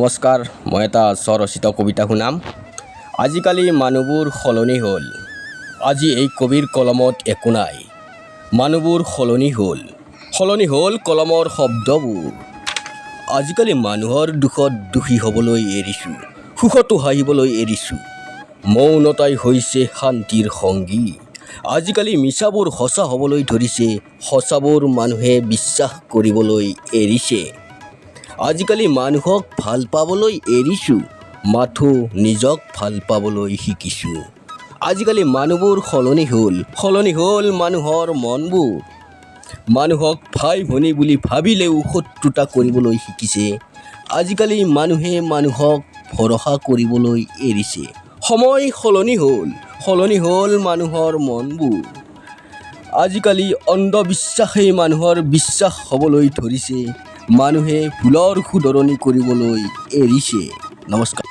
নমস্কাৰ, মই এটা স্বৰচিত কবিতা শুনাম। আজিকালি মানুহবোৰ সলনি হ'ল। আজি এই কবিৰ কলমত একো নাই। মানুহবোৰ সলনি হ'ল, সলনি হ'ল কলমৰ শব্দবোৰ। আজিকালি মানুহৰ দুখত দুখী হ'বলৈ এৰিছোঁ, সুখতো হাঁহিবলৈ এৰিছোঁ। মৌনতাই হৈছে শান্তিৰ সংগী। আজিকালি মিছাবোৰ সঁচা হ'বলৈ ধৰিছে, সঁচাবোৰ মানুহে বিশ্বাস কৰিবলৈ এৰিছে। আজিকালি মানুহক ভাল পাবলৈ এৰিছোঁ, মাথো নিজক ভাল পাবলৈ শিকিছোঁ। আজিকালি মানুহবোৰ সলনি হ'ল, সলনি হ'ল মানুহৰ মনবোৰ। মানুহক ভাই ভনী বুলি ভাবিলেও শত্ৰুতা কৰিবলৈ শিকিছে। আজিকালি মানুহে মানুহক ভৰসা কৰিবলৈ এৰিছে। সময় সলনি হ'ল, সলনি হ'ল মানুহৰ মনবোৰ। আজিকালি অন্ধবিশ্বাসেই মানুহৰ বিশ্বাস হ'বলৈ ধৰিছে। মানুহে ভুলৰ শুধৰণি কৰিবলৈ এৰিছে। নমস্কাৰ।